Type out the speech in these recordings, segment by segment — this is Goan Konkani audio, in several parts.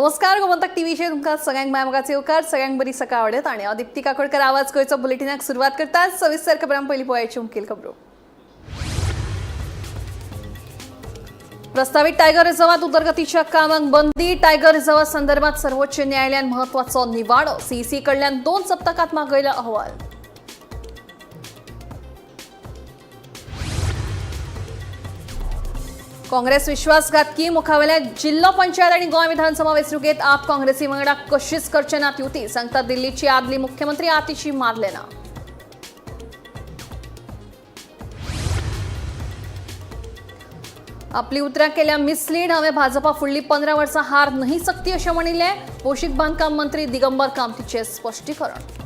नमस्कार, गोमंतक टीव्हीचेर तुमकां सगळ्यांक माय मोगाचो येवकार. सगळ्यांक बरी सकाळ आवडत आणि हांव दीप्ती काकोडकर आवाज गोंयचो बुलेटिनाक सुरवात करता. सविस्तर खबरां. पयलीं पळयाची मुखेल खबरो. प्रस्तावित टायगर रिझर्वात उदरगतीच्या कामांक बंदी. टायगर रिझर्वा संदर्भात सर्वोच्च न्यायालयान महत्वाचो निवाडो. सीईसी कडल्यान 2 सप्तकात मागयला अहवाल. काँग्रेस विश्वासघातकी. मुखावेल्या जिल्हो पंचायत आणि गोंय विधानसभा वेंचणुकेत आप काँग्रेसी वांगडा कशीच करचे नात युती, सांगतात दिल्लीची आदली मुख्यमंत्री आतिशी मारलेना. आपली उतरां केल्या मिसलीड. हांवें भाजपा फुडली 15 वर्सां हार नहीं सकती अशें म्हणिल्लें. भौशीक बांदकाम मंत्री दिगंबर कामतीचें स्पश्टीकरण.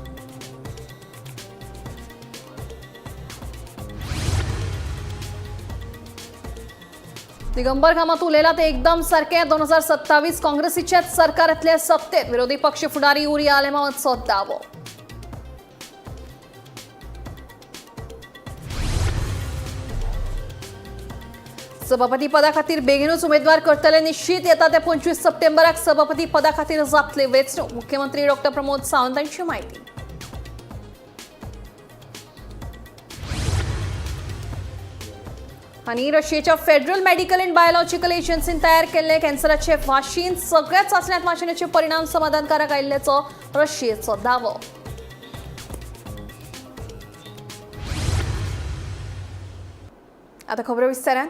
दिगंबर कामत उलयला ते एकदम सारकें. 2027 काँग्रेसीच्याच सरकारांतले सत्तेत, विरोधी पक्ष फुडारी युरी आलेमावाचो दावो. सभापती पदा खातीर बेगीनूच उमेदवार करतले निश्चित. येता ते 25 सप्टेंबराक सभापती पदा खातीर जातले वेंचणूक, मुख्यमंत्री डॉक्टर प्रमोद सावंत हांची माहिती. आनी रशियेच्या फेडरल मेडिकल अँड बायोलॉजिकल एजन्सीन तयार केल्ले कॅन्सराचे वाशीन. सगळ्या चाचण्यांत वाशिनाचे परिणाम समाधानकारक आयिल्ल्याचो रशियेचो दावो. आता खबरो विस्तारान.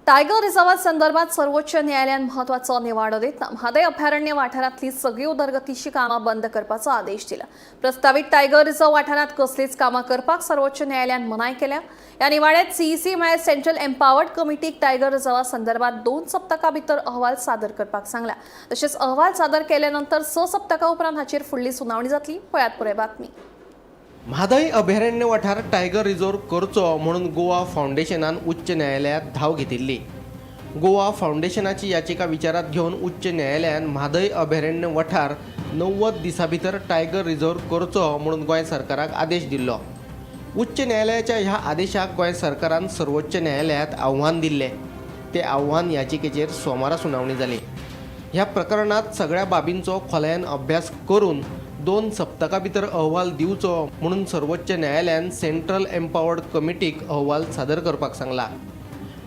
टायगर रिझर्वा संदर्भात सर्वोच्च न्यायालयान महत्वाचो निवाडो दितना म्हादय अभयारण्य वाठारांतली सगळी उदरगतीची कामां बंद करपाचो आदेश दिला. प्रस्तावीत टायगर रिझर्व वाठारांत कसलीच कामां करपाक सर्वोच्च न्यायालयान मनाय केल्या. ह्या निवाड्यात सीईसी म्हळ्यार सेंट्रल एम्पावर्ड कमिटीक टायगर रिझर्वा संदर्भात 2 सप्तकां भितर अहवाल सादर करपाक सांगला. तशेंच अहवाल सादर केले नंतर 6 सप्तकां उपरांत हाचेर फुडली सुनावणी जातली. पळयात पुराय बातमी. म्हादय अभयारण्य वाठार टायगर रिझर्व करचो म्हणून गोवा फावंडेशनान उच्च न्यायालयात धाव घेतिल्ली. गोवा फावंडेशनाची याचिका विचारात घेवन उच्च न्यायालयान म्हादय अभयारण्य वाठार 90 दिसां भितर टायगर रिझर्व करचो म्हणून गोंय सरकाराक आदेश दिल्लो. उच्च न्यायालयाच्या ह्या आदेशाक गोंय सरकारान सर्वोच्च न्यायालयात आव्हान दिल्लें. ते आव्हान याचिकेचेर सोमारा सुनावणी जाली. ह्या प्रकरणात सगळ्या बाबींचो खोलायेन अभ्यास करून 2 सप्तकां भितर अहवाल दिवचो म्हणून सर्वोच्च न्यायालयान सेंट्रल एम्पावर्ड कमिटीक अहवाल सादर करपाक सांगला.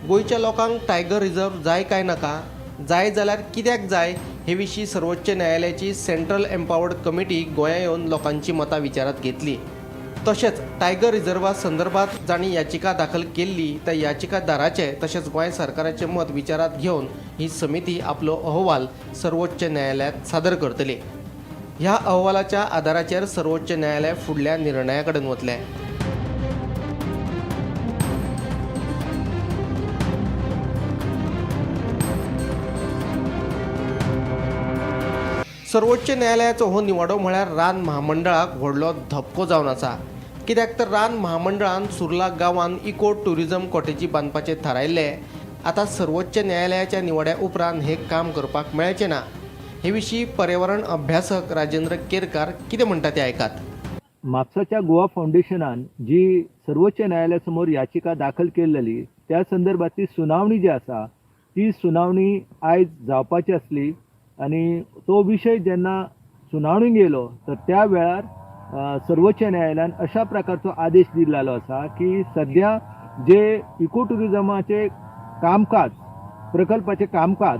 गोंयच्या लोकांक टायगर रिझर्व जाय काय नाका, जाय जाल्यार कित्याक जाय, हे विशीं सर्वोच्च न्यायालयाची सेंट्रल एम्पावर्ड कमिटी गोंया येवन लोकांची मतां विचारात घेतली. तशेंच टायगर रिझर्वा संदर्भात जांणी याचिका दाखल केल्ली त्या याचिकादाराचें तशेंच गोंय सरकाराचें मत विचारात घेवन ही समिती आपलो अहवाल सर्वोच्च न्यायालयात सादर करतली. ह्या अहवालाच्या आदाराचेर सर्वोच्च न्यायालय फुडल्या निर्णया कडेन वतलें. सर्वोच्च न्यायालयाचो हो निवाडो म्हळ्यार रान म्हामंडळाक व्हडलो धपको जावन आसा. कित्याक तर रान म्हामंडळान सुर्ला गांवान इको ट्युरिजम कॉटेजी बांदपाचें थारायल्लें. आतां सर्वोच्च न्यायालयाच्या निवाड्या उपरांत हें काम करपाक मेळचें ना. हे विशीं पर्यावरण अभ्यासक राजेंद्र केरकार कितें म्हणटा तें आयकात. म्हापसाच्या गोवा फावंडेशनान जी सर्वोच्च न्यायालया समोर याचिका दाखल केलेली त्या संदर्भातली सुनावणी जी आसा ती सुनावणी आयज जावपाची आसली आनी तो विशय जेन्ना सुनावणीक येयलो तर त्या वेळार सर्वोच्च न्यायालयान अशा प्रकारचो आदेश दिल्लो आसा की सद्या जे इको ट्युरिजमाचे कामकाज, प्रकल्पाचे कामकाज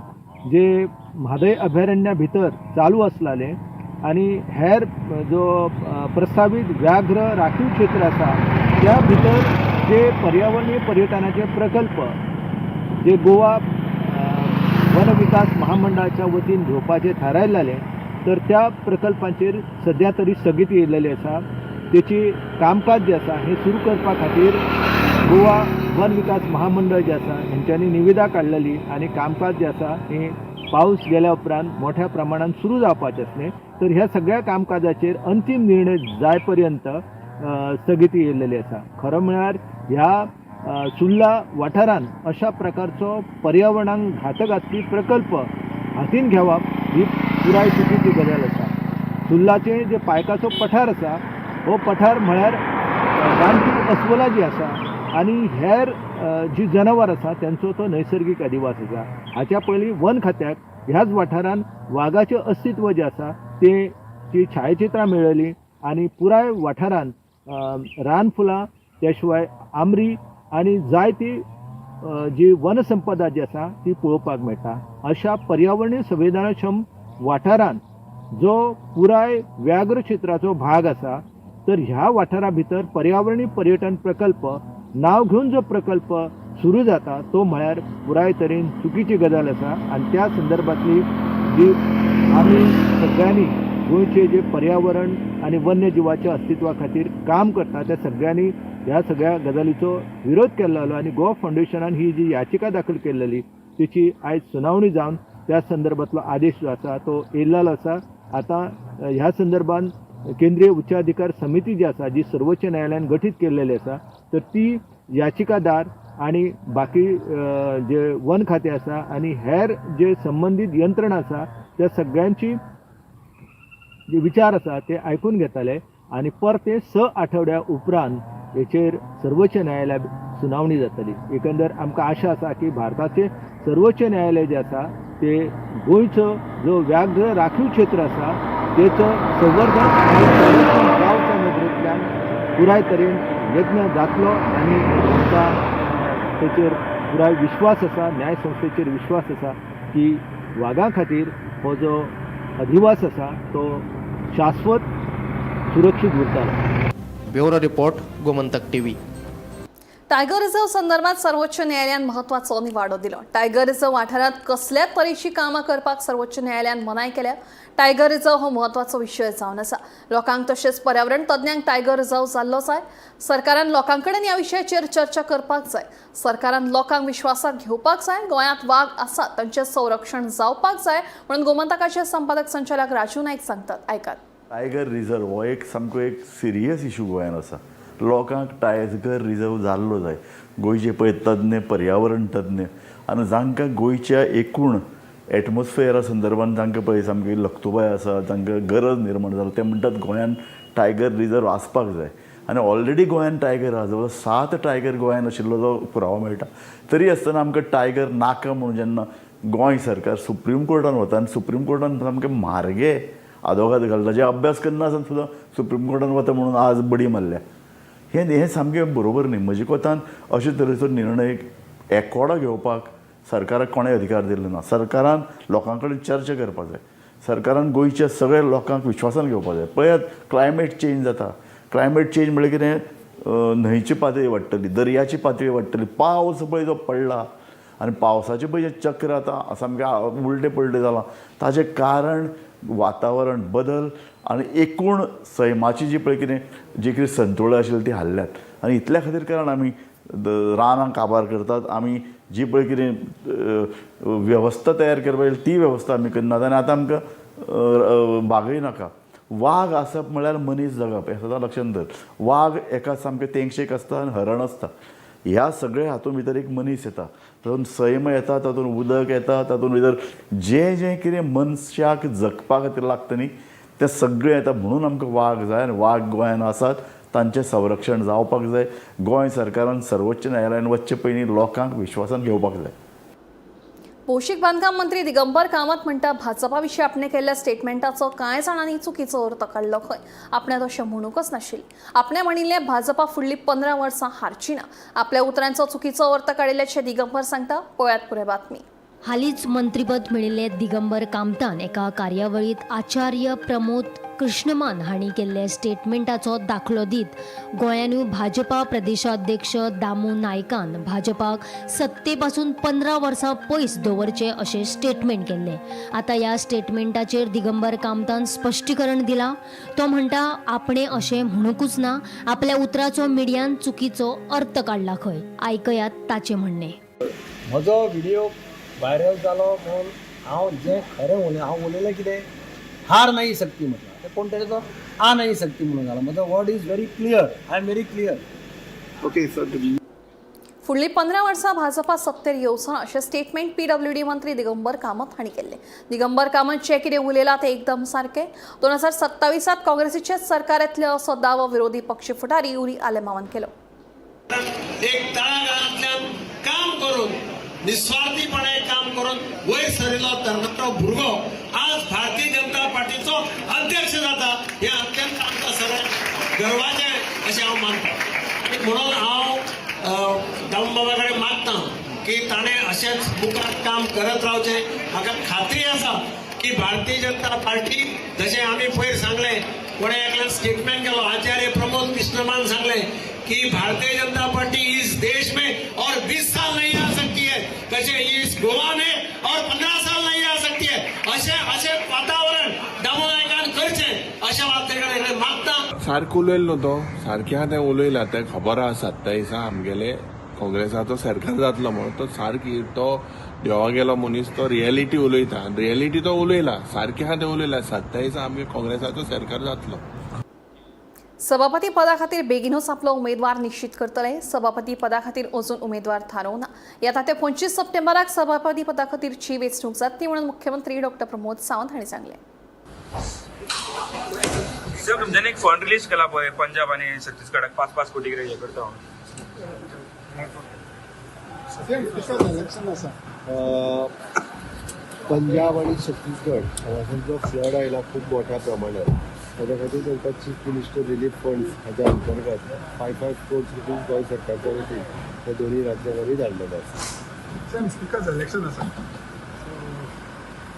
जे म्हादय अभयारण्या भितर चालू आसलेलें आनी हेर जो प्रस्तावीत व्याघ्र राखीव क्षेत्र आसा त्या भितर जे पर्यावरणीय पर्यटनाचे प्रकल्प जे गोवा वन विकास महामंडळाच्या वतीन घेवपाचे थारायल्लें तर त्या प्रकल्पांचेर सद्या तरी स्थगिती येयलेली आसा. तेची कामकाज जें आसा हें सुरू करपा खातीर गोवा वन विकास महामंडळ जें आसा हेंच्यांनी निविदा काडलेली आनी कामकाज जें आसा हें पावस गेल्या उपरांत मोठ्या प्रमाणान सुरू जावपाचें आसलें तर ह्या सगळ्या कामकाजाचेर अंतीम निर्णय जाय पर्यंत स्थगिती येयलेली आसा. खरो म्हळ्यार ह्या सुर्ला वाठारान अशा प्रकारचो पर्यावरणाक घातक आसपी प्रकल्प हातीन घेवप ही पुराय चुकीची गजाल आसा. सुर्लाचे जे पायकाचो पठार आसा हो पठार म्हळ्यार रानटी अस्वलां जी आसा आनी हेर जी जनावर आसा तेंचो तो नैसर्गीक अधिवास आसा. हाच्या पयलीं वन खात्याक ह्याच वाठारान वागाचें अस्तित्व जें आसा तें ती छायाचित्रां मेळ्ळली आनी पुराय वाठारान रानफुलां त्या शिवाय आमरी आनी जायती जी वनसंपदा जी आसा ती पळोवपाक मेळटा. अशा पर्यावरणीय संवेदनाक्षम वाठारान जो पुराय व्याघ्र क्षेत्राचो भाग आसा तर ह्या वाठारा भितर पर्यावरणीय पर्यटन प्रकल्प नांव घेवन जो प्रकल्प सुरू जाता तो म्हळ्यार पुराय तरेन चुकीची गजाल आसा. आनी त्या संदर्भांतली जी आमी सगळ्यांनी गोंयचे जे पर्यावरण आनी वन्यजिवाच्या अस्तित्वा खातीर काम करता त्या सगळ्यांनी ह्या सगळ्या गजालीचो विरोध केल्लो आनी गोवा फावंडेशनान ही जी याचिका दाखल केल्ली तिची आयज सुनावणी जावन त्या संदर्भांतलो आदेश जो आसा तो येयल्लो आसा. आतां ह्या संदर्भात केंद्रीय उच्चाधिकार समिती जी आसा जी सर्वोच्च न्यायालयान गठीत केल्लेली आसा तर ती याचिकादार आनी बाकी जे वन खातें आसा आनी हेर जे संबंदीत यंत्रणा आसा त्या सगळ्यांची जे विचार आसा ते आयकून घेताले आनी परते 6 आठवड्या उपरांत हेचेर सर्वोच्च न्यायालयात सुनावणी जातली. एकंदर आमकां आशा आसा की भारताचे सर्वोच्च न्यायालय जे आसा ते गोंयचो जो व्याघ्र राखीव क्षेत्र आसा तेचो संवर्धन आनी संरक्षण जावच्या नदरेंतल्यान पुराय तरेन यत्न जातलो आनी आमकां तेचेर पुराय विश्वास आसा, न्यायसंस्थेचेर विश्वास आसा की वागां खातीर हो जो अधिवास आसा तो शाश्वत सुरक्षीत उरतलो. Bureau report, Gomantak TV. Tiger reserve संदर्भात सर्वोच्च न्यायालयान महत्वाचो निवाडो दिलो. टायगर रिझर्व वाठारांत कसल्याच तरेची कामां करपाक सर्वोच्च न्यायालयान मनाय केल्या. टायगर रिझर्व हो महत्वाचो विशय जावन आसा. लोकांक तशेंच पर्यावरण तज्ञांक टायगर रिझर्व जाल्लो जाय. सरकारान लोकां कडेन ह्या विशयाचेर चर्चा करपाक जाय. सरकारान लोकांक विश्वासात घेवपाक जाय. गोंयांत वाग आसात तांचें संरक्षण जावपाक जाय म्हणून गोमंतकाचे संपादक संचालक राजू नायक सांगतात. आयकात. टायगर रिजर्व हो एक सामको एक सिरियस इशू गोंयांत आसा. लोकांक टायगर रिजर्व जाल्लो जाय. गोंयचे पळय तज्ञ, पर्यावरण तज्ञ आनी जांकां गोंयच्या एकूण एटमॉस्फियरा संदर्भान जांकां पळय सामकी लक्तुबाय आसा, जांकां गरज निर्माण जाला, ते म्हणटात गोंयांत टायगर रिजर्व आसपाक जाय. आनी ऑलरेडी गोंयांत टायगर आसा, जवळ 7 टायगर गोंयांत आशिल्लो जो पुरावो मेळटा. तरी आसतना आमकां टायगर नाका म्हणून जेन्ना गोंय सरकार सुप्रीम कोर्टान वता आनी सुप्रीम कोर्टान सामकें म्हारगे आदोगाद घालता, जे अभ्यास करना आसतना सुद्दां सुप्रीम कोर्टान वता म्हणून आज बडी मारल्या, हें सामकें बरोबर न्ही. म्हजे कोतान अशे तरेचो निर्णय एकोडो घेवपाक सरकाराक कोणें अधिकार दिल्लो ना. सरकारान लोकां कडेन चर्चा करपाक जाय. सरकारान गोंयच्या सगळ्या लोकांक विश्वासान घेवपाक जाय. पळयात क्लायमेट चेंज जाता. क्लायमेट चेंज म्हळ्यार कितें, न्हंयची पातळी वाडटली, दर्याची पातळी वाडटली, पावस पळय जो पडला आनी पावसाचें पळय जें चक्र आतां सामकें उलटें पलटें जालां, ताचें कारण वातावरण बदल आनी एकूण सैमाची जी पळय कितें जी कितें संतुळा आशिल्ली ती हाल्ल्यात. आनी इतल्या खातीर कारण आमी रानां काबार करतात, आमी जी पळय कितें वेवस्था तयार करपाक ती वेवस्था आमी करनात आनी आतां आमकां वागय नाका. वाग आसप म्हळ्यार मनीस जगप हें सदां लक्षांत धर. वाग एका सामकें तेंगशेक आसता आनी हरण आसता. ह्या सगळ्या हातूंत भितर एक मनीस येता, तातूंत सैम येता, तातूंत उदक येता, तातूंत भितर जें जें कितें मनशाक जगपा खातीर लागता न्ही तें सगळें येता. म्हणून आमकां वाग जाय आनी वाग गोंयांत आसात, तांचें संरक्षण जावपाक जाय. गोंय सरकारान सर्वोच्च न्यायालयान वचचे पयलीं लोकांक विश्वासान घेवपाक जाय. भौशीक बांदकाम मंत्री दिगंबर कामत म्हणटा भाजपा विशीं आपणे केल्ल्या स्टेटमेंटाचो कांय जाणांनी चुकीचो अर्थ काडलो खंय. आपणे तशें म्हणूंकच नाशिल्लें. आपणे म्हणिल्लें भाजपा फुडलीं 15 वर्सां हारची ना. आपल्या उतरांचो चुकीचो अर्थ काडिल्ल्याचें दिगंबर सांगता. पळयात पुराय बातमी. हालींच मंत्रीपद मेळिल्ले दिगंबर कामतान एका कार्यावळींत आचार्य प्रमोद कृष्णमान हांणी केल्ल्या स्टेटमेंटाचो दाखलो दीत गोंयानूय भाजपा प्रदेशाध्यक्ष दामू नायकान भाजपाक सत्ते पासून 15 वर्सां पयस दवरचें अशें स्टेटमेंट केल्लें. आतां ह्या स्टेटमेंटाचेर दिगंबर कामतान स्पश्टीकरण दिलां. तो म्हणटा आपणें अशें म्हणूंकूच ना, आपल्या उतराचो मिडियान चुकीचो अर्थ काडला खंय. आयकयात ताचें म्हणणें. म्हजो व्हिडिओ व्हायरल जालो म्हणून हांव जें खरें उलय, हांव उलयलें कितें, हार नाही सकती म्हटलं, ते कोण तरी तो आ नाही सकती म्हणून झाला. म्हजो word is very clear, I am very clear. Okay sir. फुडलीं 15 वर्सां भाजपा सत्तेर येवचो ना अशें स्टेटमेंट पीडब्ल्यूडी मंत्री दिगंबर कामत हांणी केल्लें. दिगंबर कामत जें कितें उलयलां तें एकदम सारकें. 2027 काँग्रेसीचेंच सरकार येतलें असो दावो विरोधी पक्ष फुडारी युरी आलेमावान केलो. एक तळागाळांतल्यान काम करून निस्वार्थीपणे काम करून वयर सरिल्लो तरणाटो भुरगो आज भारतीय जनता पार्टीचो अध्यक्ष जाता हें अत्यंत आमकां सगळ्यांक गर्वाचें अशें हांव मानता. आनी म्हणून हांव दामबाबा कडेन मागता की ताणें अशेंच मुखार काम करत रावचें. म्हाका खात्री आसा की भारतीय जनता पार्टी जशें आमी पयर सांगलें, कोणें एकल्यान स्टेटमेंट केलो, आचार्य प्रमोद कृष्णमान सांगलें कि भारतीय जनता पार्टी इस देश में और 20 साल नहीं आ सकती है, तसे इस गोवा में और 15 साल नहीं आ सकती है. अशें अशें वातावरण दामू नायकान करचें अशें हांव ताचे कडेन मागता. सारकें उलयलो न्हू तो, सारकें आहा तें उलयला. तें खबर आहा 27 आमगेले काँग्रेसाचो सरकार जातलो म्हणून. तो सारकी तो देवा गेलो मनीस, तो रियलिटी उलयता. रियलिटी तो उलयला, सारकें आहा तें उलयला. 27 आमगे काँग्रेसाचो सरकार जातलो. सभापती पदा खातीर बेगीनूच आपलो उमेदवार निश्चित करतले. सभापती पदा खातीर अजून उमेदवार थारोवना. येता ते 25 सप्टेंबराक सभापती पदा खातीरची वेंचणूक जातली म्हणून मुख्यमंत्री डॉक्टर प्रमोद सावंत हांणी सांगलें. सर, तुमच्यानी एक फंड रिलीज केला पळय पंजाब आनी छत्तीसगडाक 5-5 कोटी कितें हें करता म्हणून. पंजाब आणि छत्तीसगड हांगासर जो फ्लड आयला खूब मोठ्या प्रमाणात, ताच्या खातीर तांकां चीफ मिनिस्टर रिलीफ फंड हाच्या अंतर्गत 5-5 क्रोर्स रुपीज गोंय सरकारच्या वतीन ह्या दोनूय राज्यां वरवीं धाडलेले आसा. इलेक्शन आसा.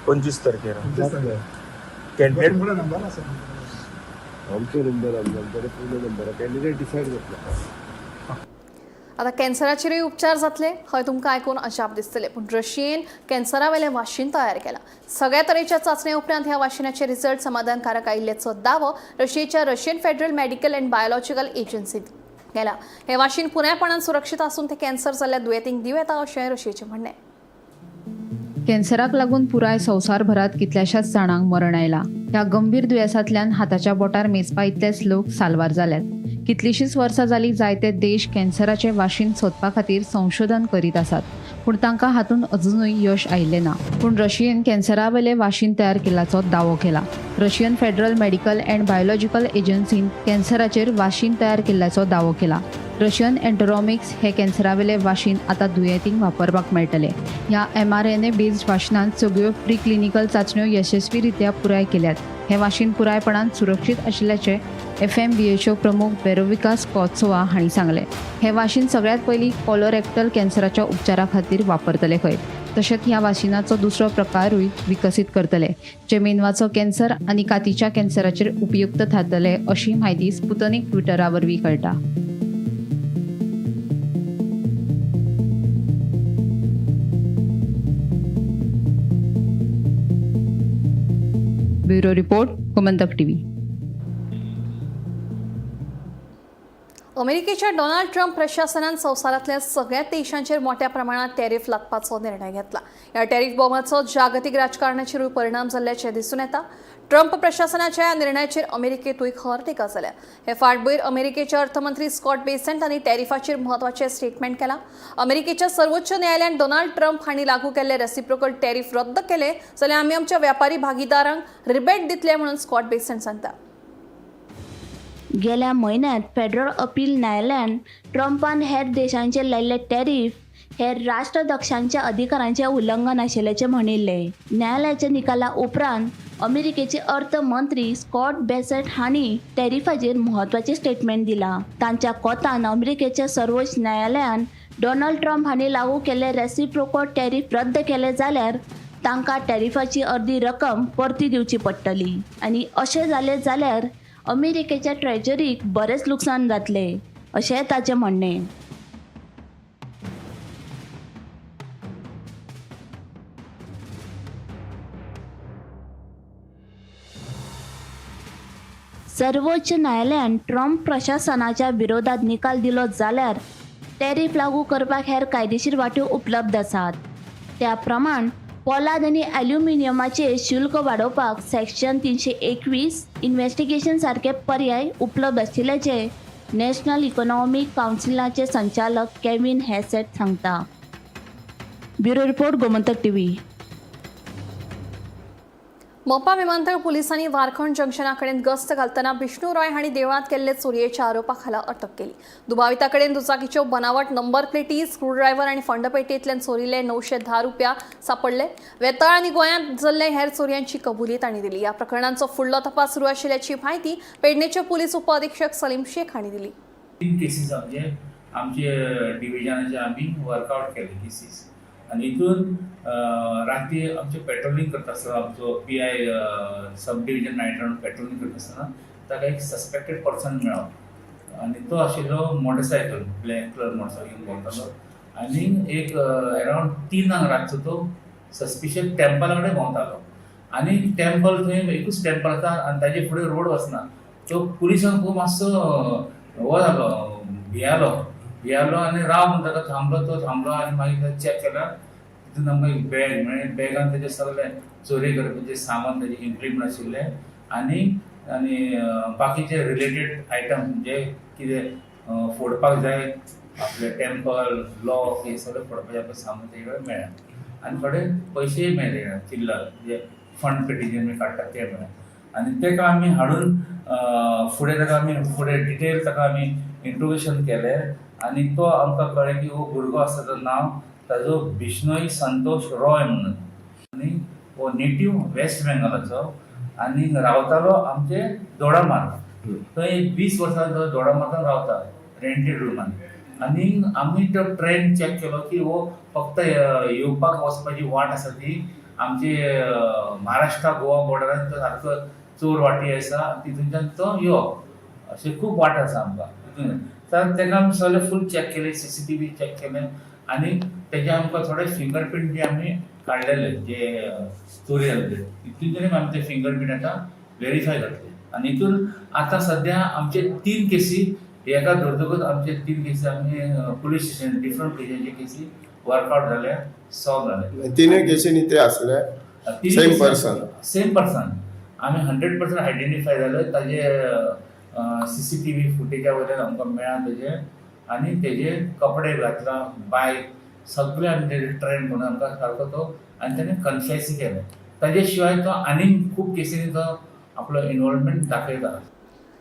25 तारखेर कॅन्डिडेट नंबर आसा. आमचो नंबर, आमच्याकडे पूर्ण नंबर, कॅन्डिडेट डिसायड जातलो. आता कॅन्सराचेरूय उपचार जातले हय तुमकां आयकून अजाप दिसतलें, पूण रशियेन कॅन्सरावेलें वाशीन तयार केलां. सगळ्या तरेच्या चांचणे उपरांत ह्या वाशिनाचे रिझल्ट समाधानकारक आयिल्ल्याचो दावो रशियेच्या Russian federal medical and biological एजन्सीन केला. हें वाशीन पुरायपणान सुरक्षीत आसून तें कॅन्सर जाल्ल्या दुयेंतींक दिवं येता अशें रशियेचें म्हणणें. कॅन्सराक लागून पुराय संवसारभरात कितल्याशाच जाणांक मरण आयलां. ह्या गंभीर दुयेंसांतल्यान हाताच्या बोटार मेजपा इतलेच लोक साल्वार जाल्यात. कितलींशींच वर्सां जालीं जायते देश कॅन्सराचें वाशीन सोदपा खातीर संशोधन करीत आसात, पूण तांकां हातूंत अजुनूय यश आयिल्लें ना. पूण रशियेन कॅन्सरावेलें वाशीन तयार केल्याचो दावो केला. Russian federal medical and biological एजन्सीन कॅन्सराचेर वाशीन तयार केल्ल्याचो दावो केला. रशियन एंटरोमिक्स हे कॅन्सरावेले वाशीन आतां दुयेंतींक वापरपाक मेळटलें. ह्या mRNA based वाशिनान सगळ्यो प्री क्लिनिकल चांचण्यो यशस्वी रित्या पुराय केल्यात. हें वाशीन पुरायपणान सुरक्षीत आशिल्ल्याचें FMBHO प्रमुख वेरोविका स्कॉत्सोवा हांणी सांगलें. हें वाशीन सगळ्यांत पयलीं कोलोरेक्टल कॅन्सराच्या उपचारा खातीर वापरतले खंय. तशेंच ह्या वाशिनाचो दुसरो प्रकारूय विकसीत करतले, जे मेंदवाचो कॅन्सर आनी कातीच्या कॅन्सराचेर उपयुक्त थारतले अशी म्हायती स्पुतनिक ट्विटरा वरवीं कळटा. Bureau report, Gomantak TV. अमेरिकेच्या डोनाल्ड ट्रम्प प्रशासनान संवसारांतल्या सगळ्या देशांचेर मोठ्या प्रमाणात टॅरिफ लादपाचो निर्णय घेतला. ह्या टॅरिफ बॉम्बाचो जागतीक राजकारणाचेरूय परिणाम जाल्ल्याचें दिसून येता. ट्रम्प प्रशासनाच्या ह्या निर्णयाचेर अमेरिकेंतूय खर टिका जाल्या. हे फाटभूंयेर अमेरिकेचे अर्थमंत्री स्कॉट बेसेंट हांणी टॅरिफाचेर म्हत्वाचें स्टेटमेंट केलां. अमेरिकेच्या सर्वोच्च न्यायालयान डोनाल्ड ट्रम्प हांणी लागू केल्ले रेसिप्रोकल टॅरिफ रद्द केले जाल्यार आमी आमच्या व्यापारी भागीदारांक रिबेट दितले म्हणून स्कॉट बेसेंट सांगता. गेल्या म्हयन्यांत फेडरल अपील न्यायालयान ट्रंपान हेर देशांचेर लायिल्ले टॅरीफ हे राष्ट्राध्यक्षांच्या अधिकारांचें उल्लंघन आशिल्ल्याचें म्हणिल्लें. न्यायालयाच्या निकाला उपरांत अमेरिकेचे अर्थमंत्री स्कॉट बेसेंट हांणी टॅरिफाचेर म्हत्वाचें स्टेटमेंट दिलां. तांच्या कोतान अमेरिकेच्या सर्वोच्च न्यायालयान डोनाल्ड ट्रंप हांणी लागू केल्ले रेसिप्रोकल टॅरीफ रद्द केले जाल्यार तांकां टॅरिफाची अर्दी रक्कम परती दिवची पडटली आनी अशें जालें जाल्यार अमेरिकेच्या ट्रेजरीक बरेंच लुकसाण जातलें अशें ताचें म्हणणें. सर्वोच्च न्यायालयान ट्रंप प्रशासनाच्या विरोधात निकाल दिलो जाल्यार टॅरीफ लागू करपाक हेर कायदेशीर वाट्यो उपलब्ध आसात. त्या प्रमाण पोलाद आनी ॲल्युमिनियमाचेर शुल्क वाडोवपाक सेक्शन 321 इन्व्हेस्टिगेशन सारके पर्याय उपलब्ध आशिल्ल्याचें नॅशनल इकॉनॉमीक कावन्सिलाचे संचालक केविन हॅसेट सांगता. Bureau report, Gomantak TV. Mopa विमानतळ पुलिसांनी वारखंड जंक्शना कडेन गस्त घालतना विष्णू रॉय हांणी देवळांत केल्ले चोरयेच्या आरोपा खाला अटक केली. दुबाविता कडेन दुचाकीच्यो बनावट नंबर प्लेटी, स्क्रूड्रायव्हर आनी फंडपेटयेंतल्यान चोरिल्ले 910 रुपया सापडले. वेताळ आनी गोंयांत जाल्ले हेर चोरयांची कबुली तांणी दिली. ह्या प्रकरणांचो फुडलो तपास सुरू आशिल्ल्याची म्हायती पेडणेचे पोलीस उपअधिक्षक सलीम शेख हांणी दिली. तीन केसीस आमचे आमचे डिविजनाचे आमी वर्कआउट केले केसीस आनी हितून राती आमचे पेट्रोलिंग करता आसतना आमचो PI sub division night round patrolling करता आसतना ताका एक सस्पेक्टेड पर्सन मेळ्ळो आनी तो आशिल्लो मोटरसायकल, ब्लॅक कलर मोटरसायकल भोंवतालो आनी एक अरावंड 3 रातचो तो सस्पिशियस टेम्पला कडेन भोंवतालो आनी टेम्पल थंय एकूच टेम्पल आसा आनी ताजे फुडें रोड वचना. तो पुलिसांक खूब मातसो हो जालो, भियालो भियालो आनी राव म्हणून ताका थांबलो. तो थांबलो आनी मागीर चॅक केला. तितून आमकां एक बॅग मेळ्ळें. बॅगान तेजें सगळें चोरी करपाचें सामान, तेजें इम्प्लिमेंट आशिल्लें आनी आनी बाकीचे रिलेटेड आयटम जे कितें फोडपाक जाय, आपले टेम्पल लॉक हे सगळें फोडपाचें आपलें सामान तेजे कडेन मेळ्ळें आनी थोडे पयशेय मेळ्ळे, चिल्लर जे फंड पेटी आमी काडटात ते मेळ्ळे. आनी ताका आमी हाडून फुडें ताका आमी फुडें डिटेल ताका आमी इंट्रोगेशन केलें आनी तो आमकां कळ्ळें की हो भुरगो आसा तो नांव ताजो बिश्नोई संतोष रॉय म्हणून आनी हो नेटीव वेस्ट बेंगॉलाचो आनी रावतालो आमचे दोडामार्ग. थंय 20 वर्सां तो दोडामार्गान रावता रेंटेड रुमान. आनी आमी तो ट्रेंड चॅक केलो की हो फक्त येवपाक वचपाची वाट आसा ती आमचे महाराष्ट्रा गोवा बॉर्डरान तो सारको चोर वाटी आसा, तितूनच्यान तो येवप अशें खूब वाट आसा आमकां तितून. तर ताका आमी सगळें फूल चॅक केलें, सीसीटीव्ही चॅक केलें आनी तेजे आमकां थोडे फिंगर प्रिंट बी आमी काडलेले जे चोरी जाले ते, तितून आमी ते फिंगर प्रिंट आतां वेरीफाय करतले. आनी हितून आतां सद्या आमचे तीन केसी एका धरतकूच आमचे तीन केसी आमी पुलीस स्टेशन डिफरंट प्लेसीचे केसी वर्कआउट जाले, सॉल्व जाले. तिनूय केसींनी ते आसले? Same person? Same person. आमी 100% आयडेंटिफाय जाले. ताजे सीसीटीव्ही फुटेजा वयल्यान आमकां मेळ्ळा तेजे आनी तेजे कपडे घातला, बायक सगळे आमी तेजे ट्रेंड करून आमकां सारको तो आनी तेणे कन्फेस केलें. ताजे शिवाय तो आनीक खूब केसींनी तो आपलो इनवॉल्वमेंट दाखयता.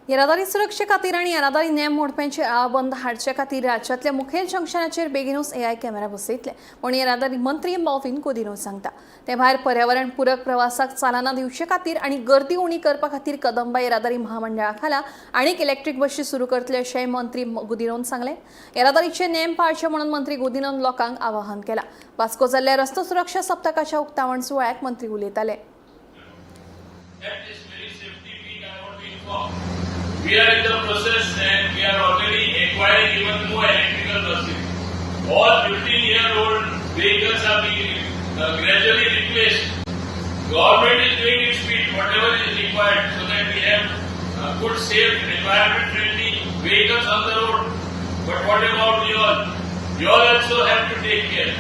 येरादारी सुरक्षे खातीर आनी येरादारी नेम मोडप्यांचे आळाबंद हाडचे खातीर राज्यांतल्या मुखेल जंक्शनाचेर बेगिनूच एआय कॅमेरा बसयतले म्हूण येरादारी मंत्री मॉविन गुदिन्हो सांगता. ते भायर पर्यावरण पूरक प्रवासाक चालना दिवचे खातीर आनी गर्दी उणी करपा खातीर कदंबा येरादारी महामंडळा खाला आनीक इलेक्ट्रीक बशी सुरू करतले अशेंय मंत्री गुदिन्होन सांगलें. येरादारीचे नेम पाळचे म्हणून मंत्री गुदिन्होन लोकांक आवाहन केलां. वास्को जाल्ल्या रस्तो सुरक्षा सप्तकाच्या उक्तावण सुवाळ्याक मंत्री उलयताले. That is very safety week, I want to inform. We are in the process and we are already acquiring even more electrical buses. All 15-year-old vehicles are being gradually replaced. Government is doing its bit, whatever is required, so that we have good, safe, environment-friendly vehicles on the road. But what about you all? You all also have to take care.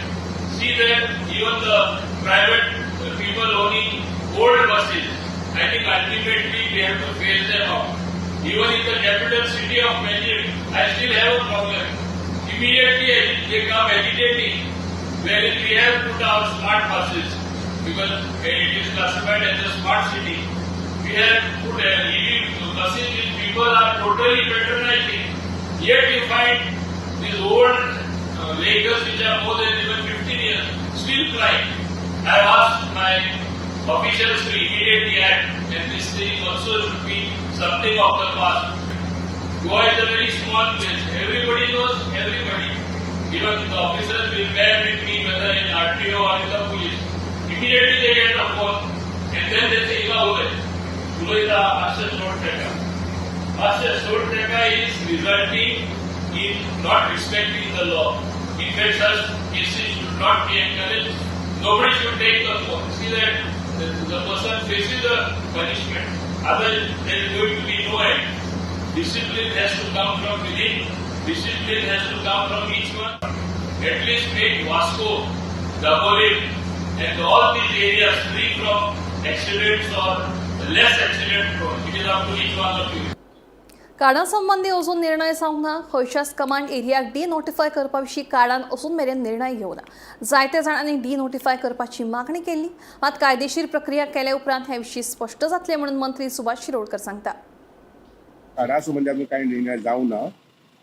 See that even the private people owning old buses, I think ultimately we have to phase them out. Even in the capital city of Panjim, I still have a problem. Immediately they come agitating, wherein we have put our smart buses, because it is classified as a smart city. We have put EV buses which people are totally patronizing. Yet you find these old vehicles which are more than even 15 years still plying. I have asked my officials to immediately act, and this thing also should be something of the past. Goa is a very small place. Everybody knows everybody. Even the officers will bear with me, whether in RTO or in the police. Immediately they get a phone and then they say, "Ila ulay. Ulayta मातशें सोड तेका. मातशें सोड तेका" is resulting in not respecting the law. In fact, such cases should not be encouraged. Nobody should take the phone. See that the person faces the punishment. Otherwise, there is going to be no end. Discipline has to come from within. Discipline has to come from each one. At least make Vasco, Dabolim, and all these areas free from accidents or less accident prone. It is up to each one of you. काडा संबंदी अजून निर्णय जावंक ना. खंयच्याच कमांड एरियाक डी नोटिफाय करपा विशीं काडान अजून मेरेन निर्णय घेवना. जायते जाणांनी डी नोटिफाय करपाची मागणी केल्ली, मात कायदेशीर प्रक्रिया केले उपरांत हे विशीं स्पश्ट जातलें म्हणून मंत्री सुभाष शिरोडकर सांगता. काडा संबंदी आजून कांय निर्णय जावना.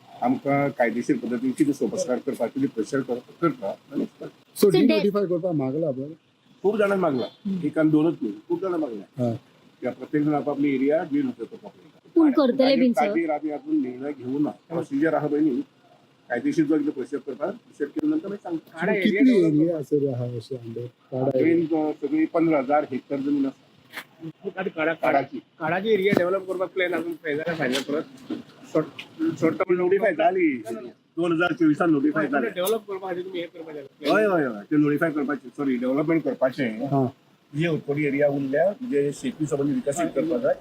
आमकां कायदेशीर पद्दतीन कितें सोपस्कार करपाक, कितें प्रेशर करता. सो डिनोटिफाय करपाक मागला बरं? खूब जाणांनी मागला, एक आनी दोनच न्ही, खूब जाणां मागला. प्रत्येक जण आपापली एरिया डिनोटिफाय करपाक. पूण करतले बीन सर? ताजेर आमी अजून निर्णय घेवना. प्रोसिजर आहा पळय न्ही, कायदेशीर जो कितें प्रोसिजर करता, प्रोसिजर केले नंतर मागीर सांगता. कितली एरिया आसत आहा अशें अंडर काडा? मेन सगळी 15,000 हेक्टर जमीन आसा काडाची. काडाची एरिया डेव्हलप करपाक प्लॅन अजून फायनल परत शॉर्ट टर्म नोटिफाय जाली, 2024 नोटिफाय जाली. डेव्हलप करपा खातीर तुमी हें करपाचें. हय हय हय, ते नोटिफाय करपाचे, सॉरी, डेव्हलपमेंट करपाचें. जे थोडी एरिया उरल्या, जे शेती संबंदी विकसीत करपाक जाय,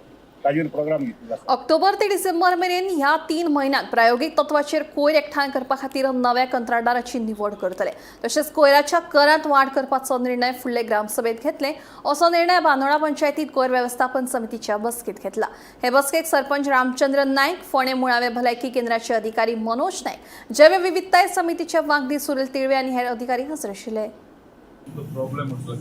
ताजेर प्रोग्राम घेतिल्लो आसा. ऑक्टोबर ते डिसेंबर मेरेन ह्या 3 म्हयन्यांत प्रायोगीक तत्वाचेर कोयर एकठांय करपा खातीर नव्या कंत्राटदाराची निवड करतले. तशेंच कोयराच्या करांत वाड करपाचो निर्णय फुडले ग्रामसभेत घेतले, असो निर्णय बांदोडा पंचायतीत कोयर वेवस्थापन समितीच्या बसकेत घेतला. हे बसकेक सरपंच रामचंद्र नायक, फोंडें मुळावे भलायकी केंद्राचे अधिकारी मनोज नायक, जैवविविधताय समितीचे वांगडी सुरील तिळवे आनी हेर अधिकारी हजर आशिल्ले. प्रॉब्लेम आसलो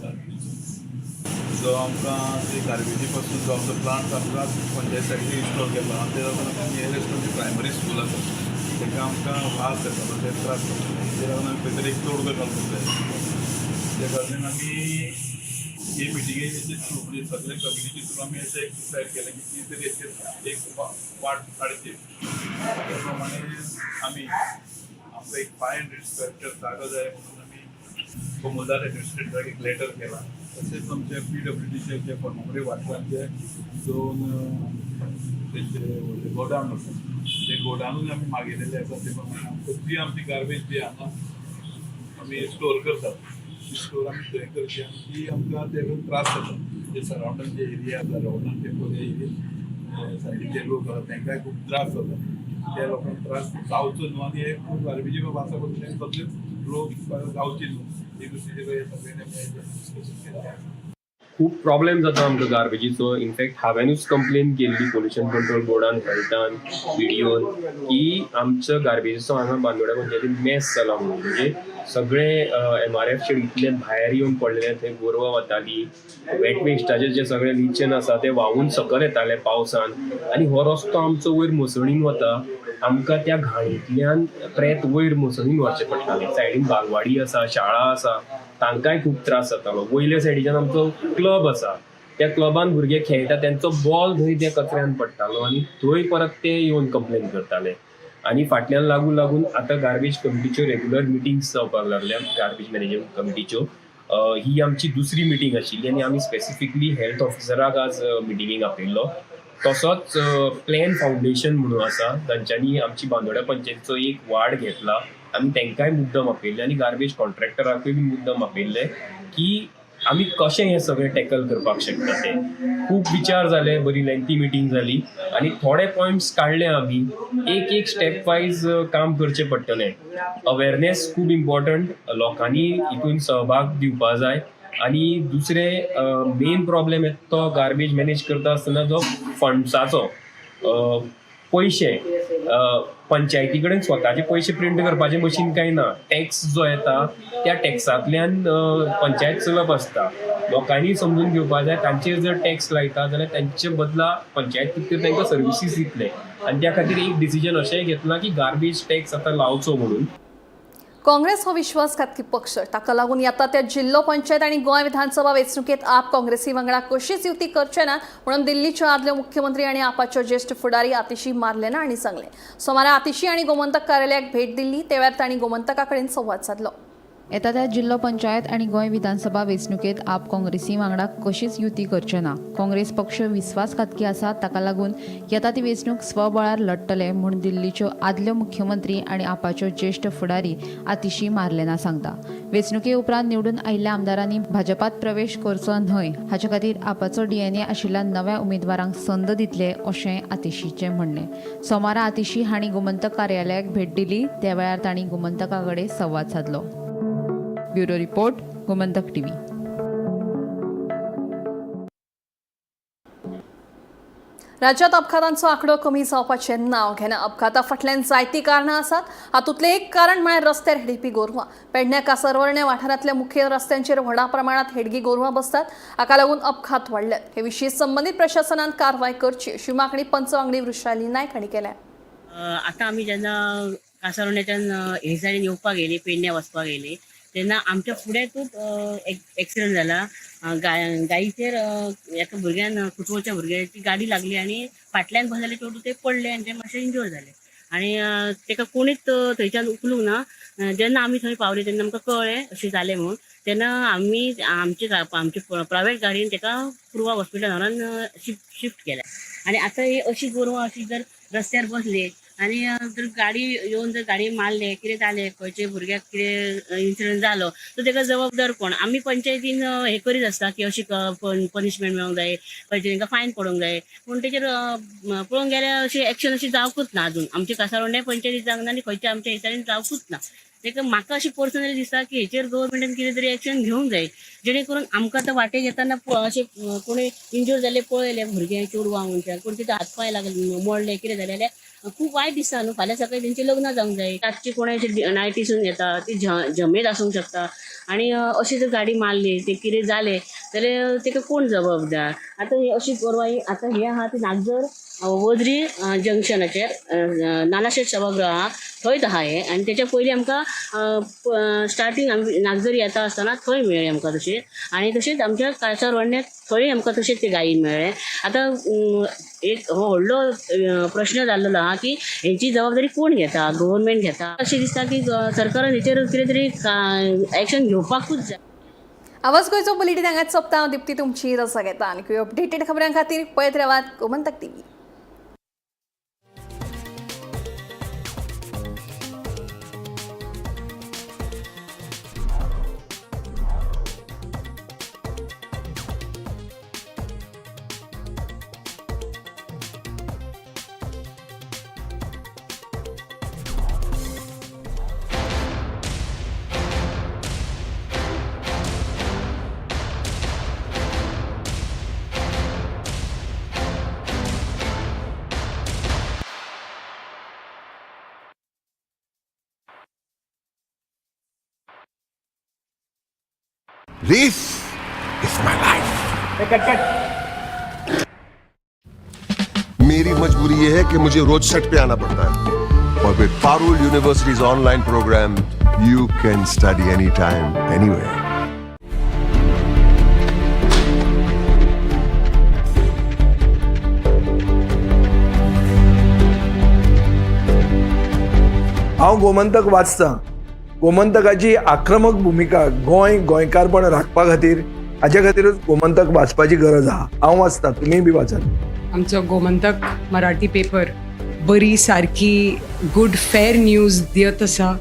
जो आमकां ते गार्बेजी पासून जो आमचो प्लांट आमकां पंचायत सायडीन इन्स्टॉल केला आनी ते लागून आमकां नियरेस्ट आमची प्रायमरी स्कूल आसा ताका आमकां वास येतालो, ते त्रास जाताले. ते लागून आमी खंय तरी एक तोडगो घालपाक जाय. त्या कारणान आमी हे मिटिंगेचे थ्रू, म्हणजे सगळे कमिटीचे थ्रू आमी अशें एक डिसायड केलें की ती तरी एक वाट काडची. त्या प्रमाणे आमी आमकां एक 500 स्क्वेअर मिटर जागो जाय म्हणून आमी कोमुलदार एडमिनिस्ट्रेटराक एक लेटर केला. तशेंच आमचे पीडब्ल्यूडीचे जे फर्मागुडी वाठारांत जे दोन तेंचे गोडावन आसा, ते गोडावनूय आमी मागयलेले आसा. ते प्रमाणे आमकां जी आमची गार्बेज जी हांगा आमी स्टोर करतात, ती स्टोर आमी थंय करची आनी ती आमकां ते त्रास जाता. जे सरावंडींग जे एरिया आसा, रवळनाथ टेम्पल एरिया सायडीचे लोक आसा, तांकांय खूब त्रास जाता. त्या लोकांक त्रास जावचो न्हू आनी हे खूब गार्बेजी वासा पसून सगळेच लोक जावचे न्हू, हे गोश्टीचेर सगळ्यांनी डिस्कशन केल्लें आसा. खूब प्रॉब्लेम जाता आमकां गार्बेजीचो. इनफॅक्ट हांवेनूच कंप्लेन केल्ली पोल्युशन कंट्रोल बोर्डान, हेल्थान, बीडीओन की आमचो गार्बेजीचो हांगा बांदोड्या पंचायतीन मेस जाला म्हणून. म्हणजे सगळे एमआरएफ शेड इतले भायर येवन पडलेले, थंय गोरवां वताली, वेट वेस्टाचे जे सगळे लिचन आसा ते व्हांवून सकयल येताले पावसान आनी हो रस्तो आमचो वयर मसणीन वता. आमकां त्या घाणींतल्यान प्रेत वयर मसणीन व्हरचें पडटालें. सायडीन बालवाडी आसा, शाळा आसा, तांकांय खूब त्रास जातालो. वयल्या सायडीच्यान आमचो क्लब आसा, त्या क्लबान भुरगे खेळटा, तेंचो बॉल थंय त्या कचऱ्यान पडटालो आनी थंय परत ते येवन कंप्लेन करताले. आनी फाटल्यान लागून लागून आतां गार्बेज कमिटीच्यो रेगुलर मिटिंग्स जावपाक लागल्या. गार्बेज मॅनेजमेंट कमिटीच्यो ही आमची दुसरी मिटींग आशिल्ली आनी आमी स्पेसिफिकली हेल्थ ऑफिसराक आज मिटिंगेक आपयल्लो. तसोच प्लॅन फावंडेशन म्हणून आसा, तांच्यांनी आमची बांदोड्या पंचायतीचो एक वार्ड घेतला, आमी तांकांय मुद्दम आपयल्ले आनी गार्बेज कॉन्ट्रॅक्टराकूय बी मुद्दम आपयल्ले की आमी कशें हें सगळें टॅकल करपाक शकता. ते खूब विचार जाले, बरी लेंथी मिटींग जाली आनी थोडे पॉयंट्स काडले आमी. एक एक स्टेप वायज काम करचें पडटलें. अवेरनेस खूब इम्पॉर्टंट, लोकांनी हितून सहभाग दिवपा जाय. आनी दुसरें मेन प्रॉब्लेम येता तो गार्बेज मॅनेज करता आसतना जो फंड्साचो, पयशे. पंचायती कडेन स्वताचे पयशे प्रिंट करपाचें मशीन कांय ना. टॅक्स जो येता त्या टॅक्सांतल्यान पंचायत चलप आसता. लोकांनी समजून घेवपा जाय, तांचेर जर टॅक्स लायता जाल्यार तांचे बदला पंचायत कितें तांकां सर्विसीस दितले. आनी त्या खातीर एक डिसिजन अशेंय घेतलां की गार्बेज टॅक्स आतां लावचो म्हणून. काँग्रेस हो विश्वासघातकी पक्ष, ताका लागून येता त्या जिल्लो पंचायत आनी गोंय विधानसभा वेंचणुकेत आप काँग्रेसी वांगडा कशीच युती करचे ना म्हणून दिल्लीच्यो आदल्यो मुख्यमंत्री आनी आपाच्यो ज्येश्ठ फुडारी आतिशी मार्लेना हांणी सांगलें. सोमारा आतिशी आनी गोमंतक कार्यालयाक भेट दिल्ली, ते वेळार तांणी गोमंतका कडेन संवाद सादलो. येता त्या जिल्लो पंचायत आनी गोंय विधानसभा वेंचणुकेत आप काँग्रेसी वांगडा कशीच युती करचे ना. काँग्रेस पक्ष विस्वासघातकी आसा, ताका लागून येता ती वेंचणूक स्वबळार लढटले म्हूण दिल्लीच्यो आदल्यो मुख्यमंत्री आनी आपाच्यो ज्येश्ठ फुडारी आतिशी मार्लेना सांगता. वेंचणुके उपरांत निवडून आयिल्ल्या आमदारांनी भाजपात प्रवेश करचो न्हय हाचे खातीर आपाचो डीएनए आशिल्ल्या नव्या उमेदवारांक संद दितले अशें आतिशीचें म्हणणें. सोमारा आतिशी हांणी गोमंतक कार्यालयाक भेट दिली, त्या वेळार तांणी गोमंतका कडेन संवाद सादलो. Bureau report, Gomantak TV. राज्यात अपघातांचो आंकडो कमी जावपाचें नांव घेना. अपघाता फाटल्यान जायतीं कारणां आसात. हातूंतलें एक कारण म्हळ्यार रस्त्यार हेडपी गोरवां. पेडण्या कासरवर्णे वाठारांतल्या मुखेल रस्त्यांचेर व्हडा प्रमाणात हेडगी गोरवां बसतात. हाका लागून अपघात वाडल्यात. हे विशीं संबंदीत प्रशासनान कारवाय करची अशी मागणी पंच वांगडी वृषाली नायक हांणी केल्या. आतां आमी जेन्ना कासारवर्ण्याच्यान हे सायडीन येवपाक येयली, पेडण्या वचपाक येयली, तेन्ना आमच्या फुडेंतूच एक्सिडंट जाला. गायीचेर एका भुरग्यान, कुटवोच्या भुरग्याची गाडी लागली आनी फाटल्यान बसलेले चेडूं ते पडले आनी ते मातशे इंजर जाले आनी ताका कोणीच थंयच्यान उखलूंक ना. जेन्ना आमी थंय पावले तेन्ना आमकां कळ्ळें अशें जालें म्हणून. तेन्ना आमी आमचे आमचे प्रायवेट गाडयेन ताका पूर्वा हॉस्पिटलान व्हरोन शिफ्ट केलें. आनी आतां ही अशी गोरवां अशी जर रस्त्यार बसली आनी जर गाडी येवन जर गाडी मारले, कितें जालें, खंयच्या भुरग्याक कितें इन्सिडंट जालो तर ताका जबाबदार कोण? आमी पंचायतीन हें करीत आसता की अशी पनिशमेंट मेळोंक जाय, खंयचे तांकां फायन पडोंक जाय, पूण तेचेर पळोवंक गेल्यार अशी एक्शन अशी जावकूच ना. अजून आमच्या कासारवर्णे पंचायतीत जावंक ना आनी खंयच्या आमच्या हेच्यानी जावकूच ना. ताका म्हाका अशें पर्सनली दिसता की हेचेर गव्हर्मेंटान कितें तरी एक्शन घेवंक जाय, जेणे करून आमकां आतां वाटेक येतना अशें कोणी इंजर जाल्ले पळयले, भुरगे चेडवां मनशां कोण तितून हात पांय लागले, मोडले, कितें जालें जाल्यार खूब वायट दिसता न्हू. फाल्यां सकाळीं तेंचीं लग्नां जावंक जाय. रातची कोणाय अशें नायटीसून येता, ती झमेत आसूंक शकता आनी अशी जर गाडी मारली, ते कितें जालें जाल्यार ताका कोण जबाबदार? आतां ही अशी गोरवां आतां हें आहा ती नागझर वजरी जंक्शनाचेर नानाशेट सभागृह आहा थंयच आहा हें. आनी तेच्या पयलीं आमकां स्टार्टींग आमी नागझर येता आसतना थंय मेळ्ळें आमकां तशें, आनी तशेंच आमच्या कासारवर्ण्यात थंय आमकां तशेंच ते गायी मेळ्ळें. आतां एक हो व्हडलो प्रश्न जाल्लो आहा की हेंची जबाबदारी कोण घेता? गव्हर्मेंट घेता? अशें दिसता की सरकारान हेचेर कितें तरी एक्शन घेवपाकूच जाय. आवाज गोंयचो बुलेटीन हांगाच सोंपता. हांव दिप्ती तुमची रजा घेता. आनी अपडेटेड खबरां खातीर पळयत रावात Gomantak TV. This is my life. मेरी मजबूरी ये है कि मुझे रोज सेट पे आना पड़ता है और with Parul University's online program, you can study anytime, anywhere. हांव गोमंतक वाचतां. गोमंतकाची आक्रमक भुमिका गोंय गोंयकारपण राखपा खातीर, हाजे खातीरूच गोमंतक वाचपाची गरज आहा. हांव वाचतां, तुमीय बी वाचात. आमचो गोमंतक मराठी पेपर बरी सारकी गुड फेर न्यूज दियत आसा,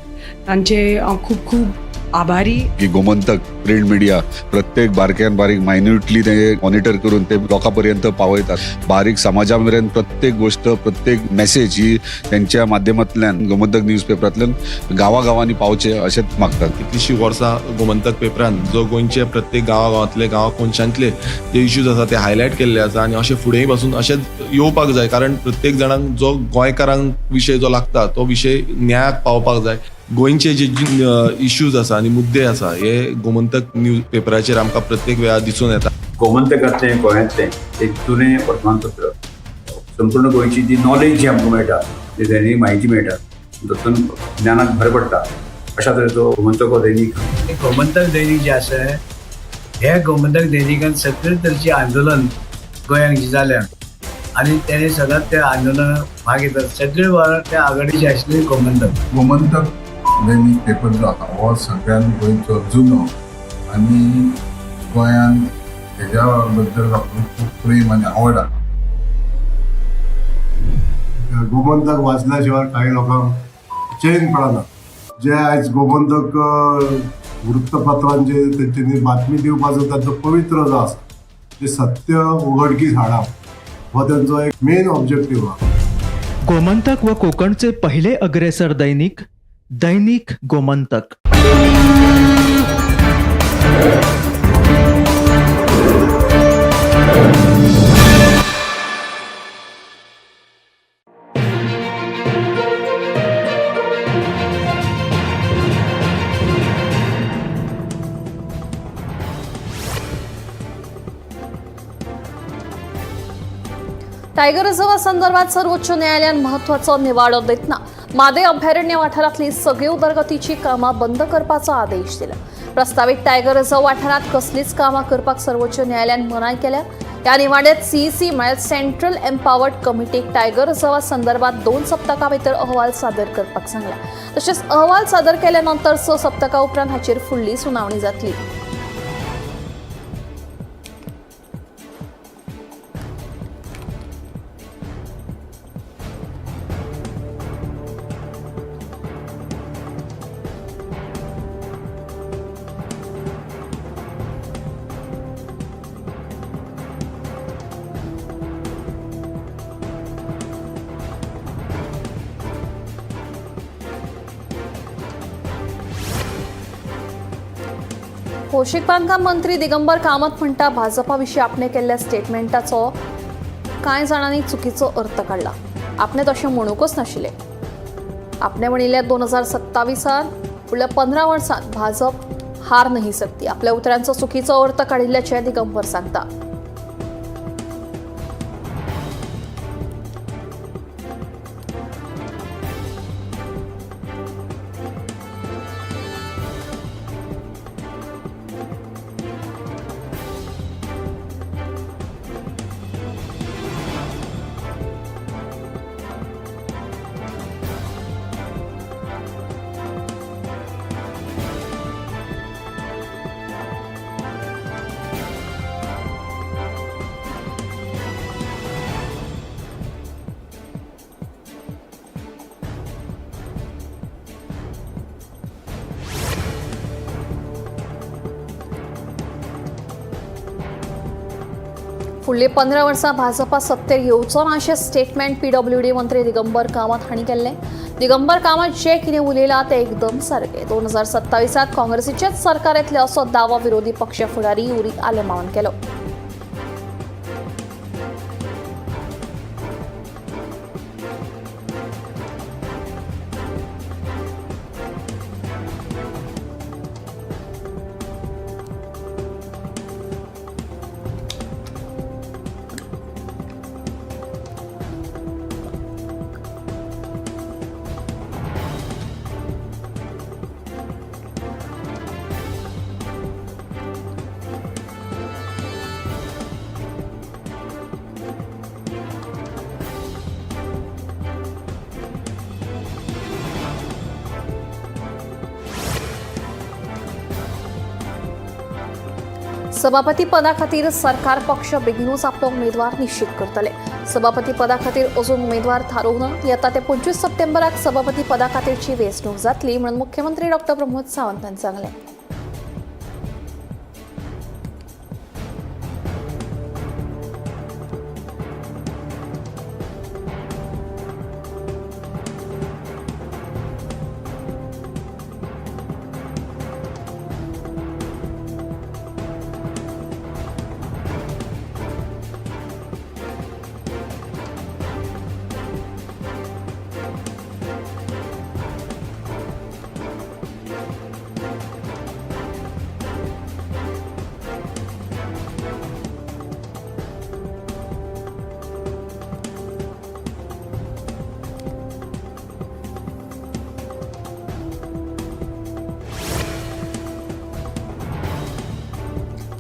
तांचे हांव खूब खूब आभारी. की गोमंतक प्रिंट मिडिया प्रत्येक बारक्यान बारीक मायन्युटली ते मॉनिटर करून ते लोकां पर्यंत पावयतात. बारीक समाजा मेरेन प्रत्येक गोष्ट, प्रत्येक मेसेज ही त्यांच्या माध्यमांतल्यान गोमंतक न्यूज पेपरांतल्यान गांवागांवांनी पावचे अशेंच मागतात. कितलीशीं वर्सां गोमंतक पेपरान जो गोंयचे प्रत्येक गांवागांवांतले, गांवा कोनशांतले जे इश्यूज आसा ते हायलायट केल्ले आसा आनी अशें फुडेंय पासून अशेंच येवपाक जाय, कारण प्रत्येक जाणांक जो गोंयकारांक विशय जो लागता तो विशय न्यायाक पावपाक जाय. गोंयचे जे इश्यूज आसा आनी मुद्दे आसा हे गोमंतक न्यूज पेपराचेर आमकां प्रत्येक वेळार दिसून येता. गोमंतकांतलें गोंयांतलें एक जुनें वर्तमानपत्र, संपूर्ण गोंयची जी नॉलेज जी आमकां मेळटा, जी दैनीक म्हायती मेळटा, तातूंत ज्ञानाक भर पडटा. अशा तरेचो गोमंतक हो दैनीक. गोमंतक दैनीक जें आसा, हे गोमंतक दैनिकान सगळे तरेचें आंदोलन गोंयांत जी जाल्या आनी तेणे सदांच त्या आंदोलनात भाग घेतात. सगळे वेळार त्या आघाडीचे आशिल्ले गोमंतक. गोमंतक दैनीक पेपर जो आसा हो सगळ्यान गोंयचो जुनो आनी गोंयान हेज्या बद्दल लोकांक खूब प्रेम आनी आवड आसा. गोमंतक वाचल्या शिवाय काही लोकांक चैन पडना. जे आयज गोमंतक वृत्तपत्रांचे तेंच्यांनी बातमी दिवपाचो तांचो पवित्र जो आसा ते सत्य उघडकीस हाडप हो तेंचो एक मेन ऑब्जेक्टीव आहा. गोमंतक व कोकणचे पहिले अग्रेसर दैनिक दैनिक गोमंतक. टायगर रिझर्व्हा संदर्भात सर्वोच्च न्यायालयान महत्वाचो निवाडो दितना म्हादय अभयारण्य वाठारांतली सगळी उदरगतीची कामां बंद करपाचो आदेश दिला. प्रस्तावित टायगर रिझर्व्ह वाठारांत कसलीच कामां करपाक सर्वोच्च न्यायालयान मनाय केल्या. ह्या निवाड्यात सीईसी म्हळ्यार सेंट्रल एम्पावर्ड कमिटीक टायगर रिझर्व्हा संदर्भात 2 सप्तकां भितर अहवाल सादर करपाक सांगला. तशेंच अहवाल सादर केल्या नंतर 6 सप्तकां उपरांत हाचेर फुडली सुनावणी जातली. भौशीक बांदकाम मंत्री दिगंबर कामत म्हणटा भाजपा विशीं आपणे केल्ल्या स्टेटमेंटाचो कांय जाणांनी चुकीचो अर्थ काडला. आपणे तशें म्हणूंकच नाशिल्लें. आपणे म्हणिल्लें 2027 फुडल्या 15 वर्सांत भाजप हार नाही सकती. आपल्या उतरांचो चुकीचो अर्थ काडिल्ल्याचें दिगंबर सांगता. फुडली 15 वर्सां भाजपा सत्तेर येवचो ना अशें स्टेटमेंट पीडब्ल्यूडी मंत्री दिगंबर कामत हांणी केल्लें. दिगंबर कामत जें कितें उलयलां तें एकदम सारकें. 2027 काँग्रेसीचेंच सरकार येतलें असो दावो विरोधी पक्ष फुडारी युरी आलेमांवान केलो. सभापती पदा खातीर सरकार पक्ष बेगीनूच आपलो उमेदवार निश्चित करतले. सभापती पदा खातीर अजून उमेदवार थारोवंक ना. येता ते 25 सप्टेंबराक सभापती पदा खातीरची वेंचणूक जातली म्हणून मुख्यमंत्री डॉ प्रमोद सावंत हांणी सांगलें.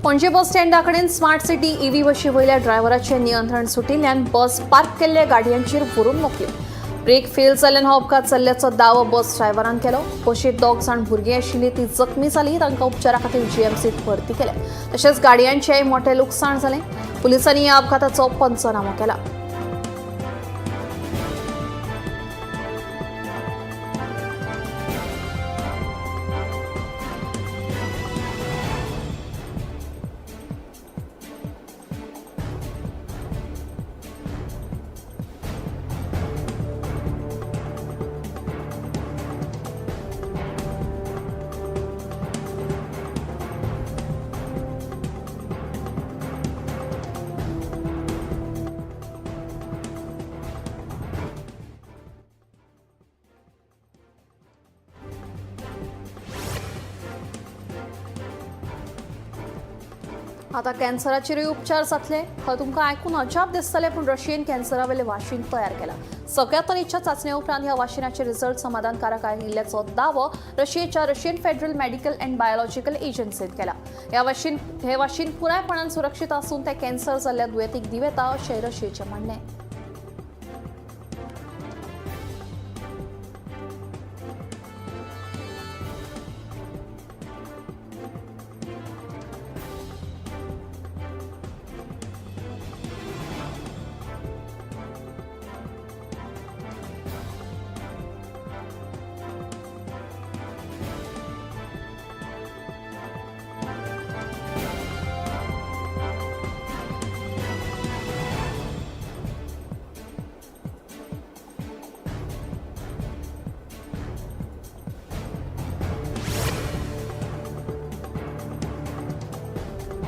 पणजे बस स्टँडा कडेन स्मार्ट सिटी ईव्ही बशी वयल्या ड्रायव्हराचें नियंत्रण सुटिल्ल्यान बस पार्क केल्ल्या गाडयांचेर व्हरून मोखली. ब्रेक फेल जाल्ल्यान हो अपघात जाल्ल्याचो दावो बस ड्रायव्हरान केलो. बशींत 2 जाण भुरगीं आशिल्लीं, ती जखमी जाली. तांकां उपचारा खातीर जीएमसीत भरती केल्या. तशेंच गाडयांचेंय मोटें लुकसाण जालें. पुलिसांनी ह्या अपघाताचो पंचनामो केला. आता कॅन्सराचेरूय उपचार जातले. खंय तुमकां आयकून अजाप दिसतलें, पूण रशियेन कॅन्सरावेलें वाशीन तयार केलां. सगळ्या तरेच्या चांचणे उपरांत ह्या वाशिनाचे रिझल्ट समाधानकारक आयिल्ल्याचो दावो रशियेच्या Russian federal medical and biological एजन्सीन केला. हे वाशीन पुरायपणान सुरक्षीत आसून ते कॅन्सर जाल्ल्या दुयेंतीक दिवं येता अशें रशियेचें म्हणणें.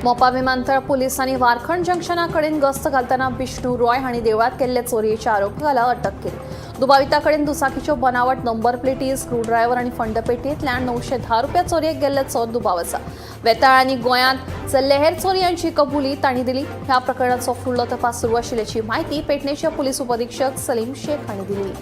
मोपा विमानतळ पोलिसांनी वारखंड जंक्शना कडेन गस्त घालतना विष्णू रॉय हांणी देवळांत केल्ले चोरयेच्या आरोपकाला अटक केली. दुबाविता कडेन दुचाकीच्यो बनावट नंबर प्लेटी, स्क्रूड्रायव्हर आनी फंडपेटयेंतल्यान 910 रुपया चोरयेक गेल्ल्याचो दुबाव आसा. वेताळ आनी गोंयांत चल्ले हेर चोरयांची कबुली तांणी दिली. ह्या प्रकरणाचो फुडलो तपास सुरू आशिल्ल्याची म्हायती पेडणेचे पोलीस उपअधिक्षक सलीम शेख हांणी दिली.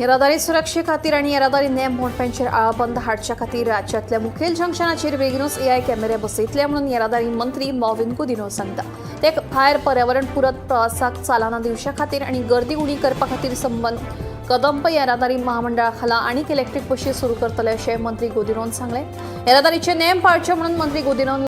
येरादारी सुरक्षे खातीर आनी येरादारी नेम मोडप्यांचेर आळाबंद हाडच्या खातीर राज्यांतल्या मुखेल जंक्शनाचेर बेगीनूच एआय कॅमेरे बसयतले म्हणून येरादारी मंत्री मॉविन गुदिन्हो सांगता. ते भायर पर्यावरण पूरक प्रवासाक चालना दिवच्या खातीर आनी गर्दी उणी करपा खातीर संबंद कदंब येरादारी महामंडळा खाला आनीक इलेक्ट्रीक बशी सुरू करतले अशें मंत्री गुदिन्होन सांगलें. येरादारीचे नेम पाळचे म्हणून मंत्री गुदिन्होन